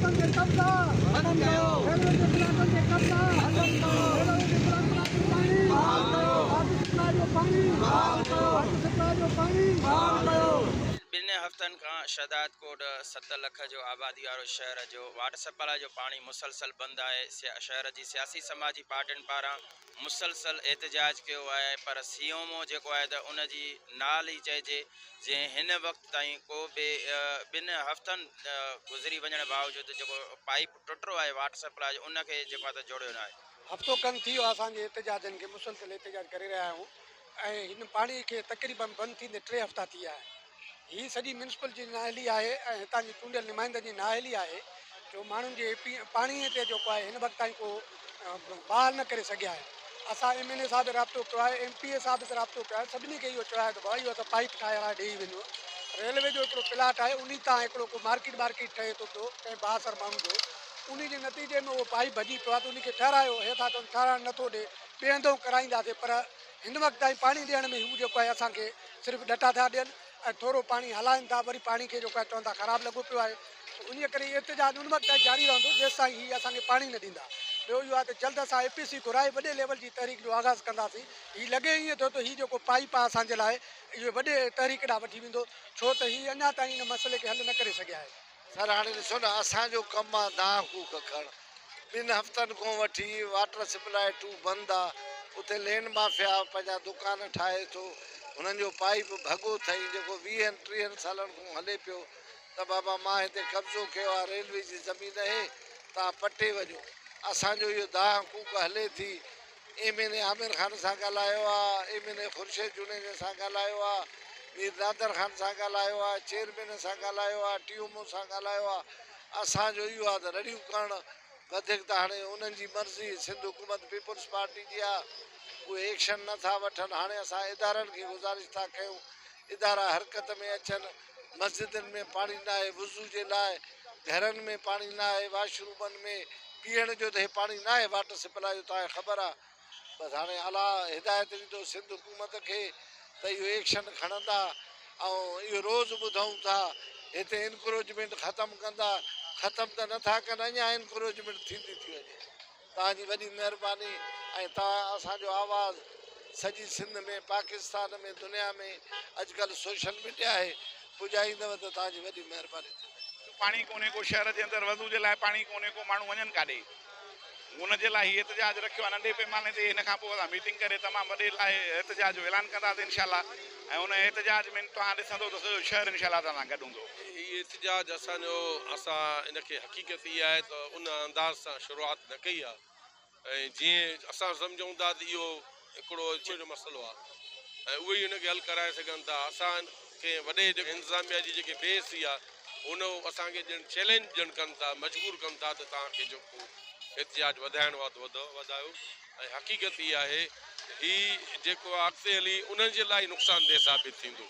پلاٽن تي قبضا ختم ڪيو، ريلوي جي پلاٽن تي قبضا ختم ڪيو، ريلوي جي پلاٽن تي پاڻي بحال ڪيو، واٽر سپلاء جو پاڻي بحال ڪيو، واٽر سپلاء جو پاڻي بحال ڪيو. ٻن هفتن کان شهدادڪوٽ 7 لک جو آبادي وارو شهر جو واٽر سپلاء جو پاڻي مسلسل بند آهي، شهر جي سياسي سماجي پارٽين پاران مسلسل احتجاج ڪيو آهي پر سيومو جيڪو آهي ته ان جي نال ئي چئجي جنهن هن وقت تائين ڪو به ٻن هفتن گذري وڃڻ باوجود جيڪو پائيپ ٽٽو آهي واٽر سپلاء جو ان کي جيڪو آهي ته جوڙيو نه آهي. هفتو کن ٿي ويو آهي اسان جي احتجاجن کي مسلسل احتجاج ڪري رهيا آهيون ۽ هن پاڻي کي تقريبن بند ٿيندي 3 هفتا ٿي ويا آهن. هي سڄي ميونسپل جي نااهلي آهي ۽ هتان جي چونڊيل نمائندن جي نااهلي آهي جو ماڻهن جي پاڻي تي جيڪو آهي هن وقت تائين ڪو بحال نه ڪري سگهيا آهن. اسان ايم اين اي سان به رابطو ڪيو آهي، ايم پي اي سان به رابطو ڪيو آهي، سڀني کي اهو چيو آهي ته ڀاء اهو اسان پائيپ ٺاهرائي ڏيئي وڃو. ريلوي جو هڪڙو پلاٽ آهي انهي تان هڪڙو ڪو مارڪيٽ وارڪيٽ ٺهي ٿو پيو ڪنهن بااثر ماڻهو جو انهي جي نتيجي ۾ اهو پائيپ ڀڄي پيو آهي ته انهي کي ٺهرايو هي ٿا چون ٺهرائڻ نٿو ڏي ٻئي هنڌئون ڪرائينداسين پر هن وقت تائين پاڻي ڏيڻ ۾ هو جيڪو آهي اسان کي صرف ڏٽا ٿا ڏين ۽ ٿورو پاڻي هلائن ٿا وري پاڻي کي جيڪو آهي چون ٿا خراب لڳو پيو آهي سو انهيء ڪري هي احتجاج ان وقت تائين جاري رهندو جيستائين هي اسان کي پاڻي نه ڏيندا. ٻيو اهو آهي ته جلد اسان اي پي سي گهرائي وڏي ليول جي تحريڪ جو آغاز ڪنداسين. هي لڳي ائين ٿو ته هي جيڪو پائيپ آهي اسان جي لاء اهو وڏي تحريڪ ڏانهن وٺي ويندو ڇو ته هي اڃا تائين ان مسئلي کي حل نه ڪري سگهيا آهن. سر هاڻي ڏسو نه اسان جو ڪم آ دانهن ڪوڪ ڪرڻ. ٻن هفتن کان وٺي واٽر سپلاء ٽو بند آ اتي لينڊ مافيا پنهنجا دڪان ٺاهي ٿو هنن جو پائيپ ڀڳو ٿئي جيڪو ويهن ٽيهن سالن کان هلي پيو ته بابا مان هتي قبضو ڪيو آ ريلوي جي زمين اهي توهان پٽي وڃو اسان جو اهو دانهن ڪوڪ هلي ٿي M N A Amir Khan سان ڳالهايو آ M N A Khurshid Junejo سان ڳالهايو آ مير نادر خان سان ڳالهايو آ چيئرمين سان ڳالهايو آ ٽي ايم او سان ڳالهايو آ اسان جو اهو آ ته رڙيون ڪرڻ وڌيڪ ته هاڻي انهن جي مرضي سنڌ حڪومت پيپلز پارٽي جي آ اهي ايڪشن نه ٿا وٺن هاڻي اسان ادارن کي گذارش ٿا ڪيون ادارا حرڪت ۾ اچن مسجدن ۾ پاڻي ناهي وضو جي لاء گهرن ۾ پاڻي ناهي واش رومن ۾ پيئڻ جو ته هي پاڻي ناهي واٽر سپلاء جو توهان کي خبر آ بس هاڻي الله هدايت ڏيندو سنڌ حڪومت کي ته اهو ايڪشن کڻندا ۽ اهو روز ٻڌون ٿا هتي انڪروچمينٽ ختم ڪندا ختم ته نٿا ڪن اڃا انڪروچمينٽ ٿيندي ٿي وڃي. توهان جي وڏي مهرباني ۽ توهان اسان جو آواز سڄي سنڌ ۾ پاڪستان ۾ دنيا ۾ اڄڪلهه سوشل ميڊيا آهي پڄائيندؤ ته توهان جي وڏي مهرباني ٿيندي. پاڻي ڪونهي ڪو شهر جي اندر وضو جي لاء پاڻي ڪونهي ڪو ماڻهو وڃن ڪاڏي ان جي لاء هي احتجاج رکيو آهي ننڍي پيماني تي هن کان پوء اسان ميٽنگ ڪري تمام وڏي لاء احتجاج جو اعلان ڪنداسين انشاء الله ۽ ان احتجاج ۾ توهان ڏسندو ته سڄو شهر انشاء الله توهان سان گڏ هوندو. هي احتجاج اسان جو اسان ان کي حقيقت اها آهي ته ان انداز سان شروعات نه ڪئي آهي ۽ جيئن اسان سمجهون ٿا ته اهو هڪڙو اڇي جو مسئلو آهي ۽ اهي ئي ان کي حل ڪرائي سگهن ٿا اسان کي وڏي انتظاميا جي جيڪي بي حسي آهي ان اسان کي ڄڻ چئلينج ڄڻ ڪن ٿا مجبور ڪن ٿا ته توهان کي جيڪو احتجاج وڌائڻو آهي ته وڌايو ۽ حقيقت اها آهي ته هي جيڪو آهي اڳتي هلي انهن جي لاء ئي نقصان ده ثابت ٿيندو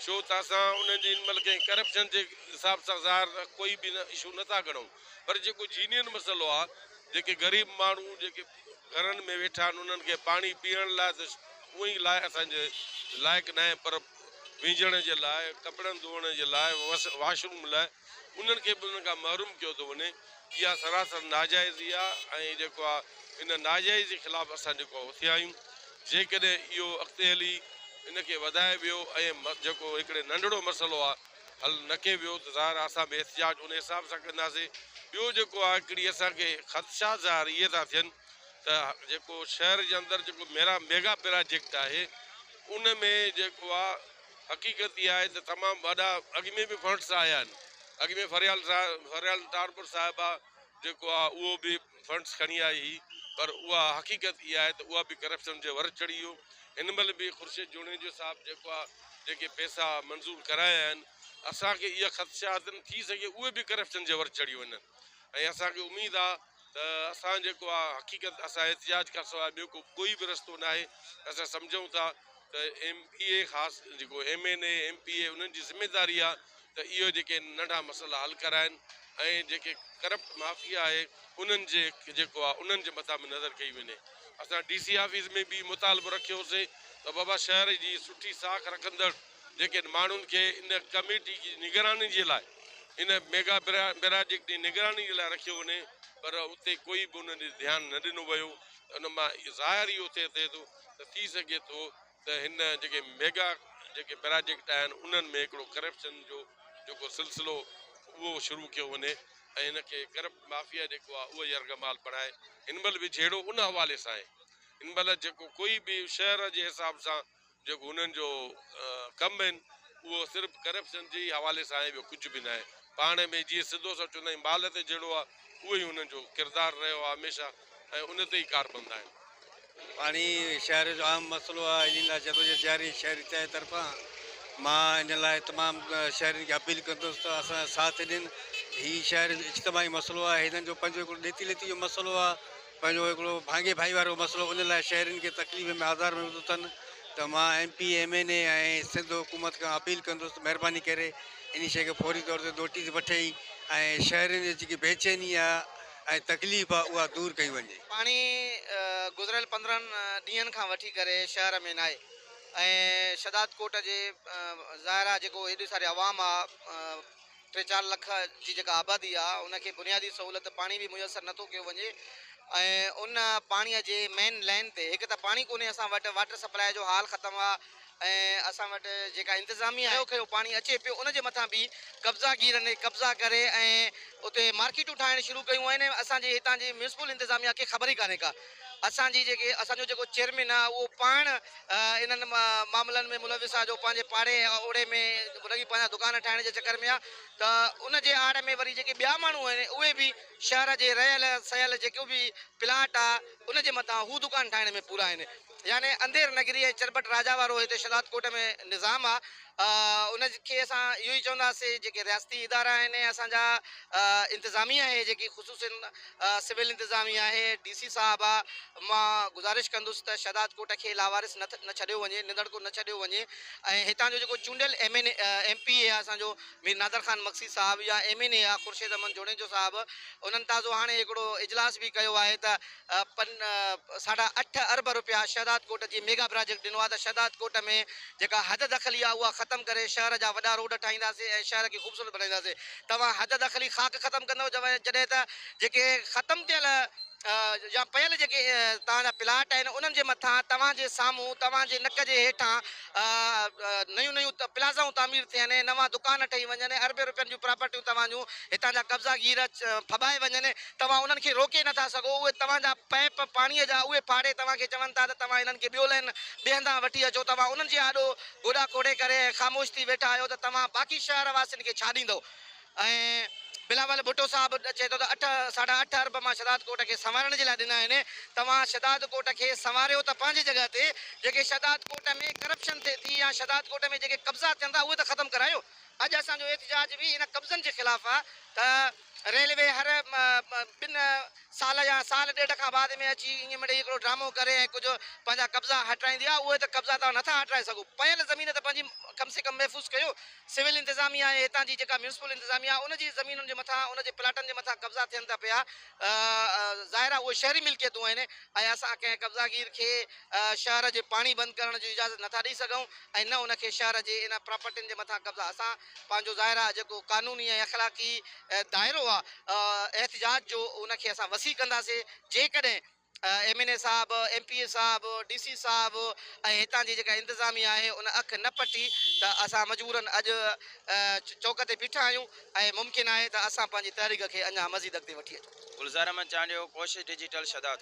ڇو ته اسان انهن جي هن مهل ڪنهن ڪرپشن جي حساب سان ظاهر ڪوئي به اشو نه ٿا ڳڻون پر جيڪو جينين مسئلو آهي جيڪي غريب ماڻهو جيڪي گهرن ۾ ويٺا آهن انهن کي پاڻي پيئڻ لاء ته اونئن ئي لاء اسان جي لائق ناهي پر وهنجڻ جي لاء ڪپڙن ڌوئڻ جي لاء واش روم لاء انهن کي به انهن کان محروم ڪيو ٿو وڃي اها سراسر ناجائزي آهي ۽ جيڪو آهي ان ناجائزي خلاف اسان جيڪو آهي اٿيا آهيون جيڪڏهن اهو اڳتي هلي ان کي وڌايو ويو ۽ جيڪو هڪڙي ننڍڙو مسئلو آهي حل نه ڪيو ويو ته ظاهر آهي اسان به احتجاج ان حساب سان ڪنداسين ٻيو جيڪو آهي هڪڙي اسان کي خدشا ظاهر اهي ٿا ٿين ته جيڪو شهر جي اندر جيڪو ميرا ميگا پراجيڪٽ آهي ان ۾ جيڪو آهي حقيقت اها آهي ته تمام وڏا اڳ ۾ به فنڊس آيا آهن اڳ ۾ فريال فريال ٽالپر صاحبه جيڪو آهي اهو به فنڊس کڻي آئي هئي پر اها حقيقت اها آهي ته اها به ڪرپشن جي ور چڙهي ويو هن مهل به خورشيد جوڻيجو صاحب جيڪو آهي جيڪي پئسا منظور ڪرايا آهن اسان کي اها خدشات آهن ٿي سگهي اهي به ڪرپشن جي ور چڙهي وڃن ۽ اسان کي اميد آهي ته اسان جيڪو آهي حقيقت اسان احتجاج کان سواء ٻيو ڪو ڪوئي به رستو ناهي اسان سمجهون ٿا ته ايم پي اي خاص جيڪو M N A M P A انهن جي ذميداري آهي ته اهو جيڪي ننڍا مسئلا حل ڪرائن ۽ جيڪي ڪرپٽ مافيا آهي انهن جي جيڪو آهي انهن جي مٿان به نظر ڪئي وڃي اسان ڊي سي آفيس ۾ به مطالبو رکيوسي ته بابا شهر جي سٺي ساک رکندڙ جيڪي ماڻهن کي ان ڪميٽي جي نگراني جي لاء ان ميگا پراجيڪٽ جي نگراني جي لاء رکيو وڃي پر اتي ڪوئي به ان ڏي ڌيان نه ڏنو ويو ته ان مان ظاهر اهو ٿئي ٿئي ٿو ته ٿي سگهي ٿو ته هن جيڪي ميگا جيڪي پراجيڪٽ آهن انهن ۾ هڪڙو ڪرپشن جو جيڪو سلسلو اهو شروع ڪيو وڃي ۽ هن کي ڪرپٽ مافيا جيڪو آهي اهو يرغمال بڻائي. هن مهل به جهيڙو ان حوالي سان آهي. هن مهل جيڪو ڪوئي به شهر جي حساب سان جيڪو هنن جو ڪم آهن اهو صرف ڪرپشن جي ئي حوالي سان آهي ٻيو ڪجهه به ناهي. پاڻ ۾ جيئن سڌو سان چوندا آهيون مال تي جهيڙو آهي اهو ئي هنن جو ڪردار رهيو آهي هميشه ۽ ان تي ئي ڪاربند آهن. پاڻي شهر جو اهم مسئلو آهي انهي لاء جدوجهد جاري شهري اتحاد طرفان مان ان لاء تمام شهرين کي اپيل ڪندس ته اسان جو ساٿ ڏين هي شهر جو اجتماعي مسئلو آهي هنن جو پنهنجو هڪڙو ڏيتي ليتي جو مسئلو آهي پنهنجو هڪڙو ڀاڱي ڀائي وارو مسئلو ان لاء شهرين کي تڪليف ۾ آزار ۾ وڌو اٿن ته مان M P M N A ۽ Sindh حڪومت کان اپيل ڪندس ته مهرباني ڪري انهي شيء کي فوري طور تي نوٽيس وٺي ۽ شهرين جي جيڪي بيچيني آهي ۽ تڪليف آهي اها دور ڪئي وڃي. پاڻي گذريل 15 ڏينهن کان وٺي ڪري شهر ۾ ناهي ۽ شهدادڪوٽ جي ظاهر آهي جيڪو هيڏي ساري عوام آهي ٽي چار لک جي جيڪا آبادي آهي ان کي بنيادي سهولت پاڻي به ميسر نٿو ڪيو وڃي ۽ ان پاڻي جي مين لائين تي هڪ ته پاڻي ڪونهي اسان وٽ واٽر سپلاء جو حال ختم آهي ۽ اسان وٽ جيڪا انتظاميا آهي کنيو پاڻي اچي پيو ان جي مٿان به قبضا گيرن قبضا ڪري ۽ اتي مارڪيٽون ٺاهڻ شروع ڪيون آهن اسان جي هتان جي ميونسپل انتظاميا کي خبر ئي ڪانهي ڪا اسان جي جيڪي اسان جو جيڪو چيئرمين آهي اهو پاڻ انهن معاملن ۾ ملوث آهي جو پنهنجي پاڙي اوڙي ۾ رڳي پنهنجا دڪان ٺاهڻ جي چڪر ۾ آهي ته ان جي آڙ ۾ وري جيڪي ٻيا ماڻهو آهن اهي به شهر جي رهيل سهيل جيڪو به پلاٽ آهي ان جي مٿان هو دڪان ٺاهڻ ۾ پورا آهن يعني انڌير نگري ۽ چرٻٽ راجا وارو هتي شهدادڪوٽ ۾ نظام آ ان کي اسان اهو ئي چونداسين جيڪي رياستي ادارا آهن اسان جا انتظاميه آهي جيڪي خصوصن سول انتظاميه آهي ڊي سي صاحب آ مان گذارش ڪندس ته شهدادڪوٽ کي لاوارث نه نه ڇڏيو وڃي نڌڻڪو نه ڇڏيو وڃي ۽ هتان جو جيڪو چونڊيل ايم اين ايم پي اي آ اسان جو مير نادر خان مگسي صاحب يا ايم اين اي آ خورشيد احمد جوڻيجو صاحب انهن تازو هاڻي هڪڙو اجلاس به ڪيو آهي ته پن ساڍا اٺ ارب رپيا شهدادڪوٽ جي ميگا پراجيڪٽ ڏنو آهي ته شهدادڪوٽ ۾ جيڪا حد دخلي آهي اها ختم ڪري شهر جا وڏا روڊ ٺاهينداسين ۽ شهر کي خوبصورت بنائينداسين توهان حد دخلي خاڪ ختم ڪندؤ جڏهن ته جيڪي ختم ٿيل يا پيل جيڪي توهان جا پلاٽ آهن انهن جي مٿان توهان جي سامهون توهان جي نڪ جي هيٺان نيون نيون پلازائون تعمير ٿين نوان دڪان ٺهي وڃن اربين رپين جون پراپرٽيون توهان جون هتان جا قبضا گير ڦٻائي وڃن توهان انهن کي روڪي نٿا سگهو، اهي توهان جا پائيپ پاڻيء جا اهي ڦاڙي توهان کي چون ٿا ته توهان انهن کي ٻيو لائين ٻئي هنڌان وٺي اچو، توهان انهن جي آڏو گوڏا کوڙي ڪري ۽ خاموش ٿي ويٺا آهيو ته توهان باقي شهر واسين کي ڇا ڏيندؤ؟ ۽ بلاول ڀٽو صاحب چئي ٿو ته اٺ ساڍا اٺ ارب مان شهدادڪوٽ کي سنوارڻ جي لاء ڏنا آهن، توهان شهدادڪوٽ کي سنواريو ته پنهنجي جڳهه تي، جيڪي شهدادڪوٽ ۾ ڪرپشن ٿئي ٿي يا شهدادڪوٽ ۾ جيڪي قبضا ٿين ٿا اهي ته ختم ڪرايو، اڄ اسان جو احتجاج به ان قبضن جي خلاف آهي ته ريلوي هر ٻن سال يا سال ڏيڍ کان بعد ۾ اچي ائين مڙئي هڪڙو ڊرامو ڪري ۽ ڪجهه پنهنجا قبضا هٽرائيندي آهي اهي ته قبضا توهان نٿا هٽرائي سگهو پيل زمين ته پنهنجي ڪم سي ڪم محفوظ ڪيو سول انتظاميا ۽ هتان جي جيڪا ميونسپل انتظاميا آهي ان جي زمينن جي مٿان ان جي پلاٽن جي مٿان قبضا ٿين ٿا پيا ظاهر آهي اهي شهري ملڪيتون آهن ۽ اسان ڪنهن قبضاگير کي شهر جي پاڻي بند ڪرڻ جي اجازت نٿا ڏئي سگهون ۽ نه ان کي شهر جي ان پراپرٽين جي مٿان قبضا اسان پنهنجو ظاهر آهي جيڪو قانوني ۽ اخلاقي دائرو آهي احتجاج جو ان کي اسان وسيع ڪنداسين جيڪڏهن ايم اين اي صاحب، ايم پي اي صاحب، ڊي سي صاحب ۽ هتان جي جيڪا انتظاميا آهي ان اک نه پٽي ته اسان مجبورن اڄ چوڪ تي بيٺا آهيون ۽ ممڪن آهي ته اسان پنهنجي تحريڪ کي اڃا مزيد اڳتي وٺي اچون. گلزار احمد چانڊيو، ڪوشش ڊجيٽل شھدادڪوٽ.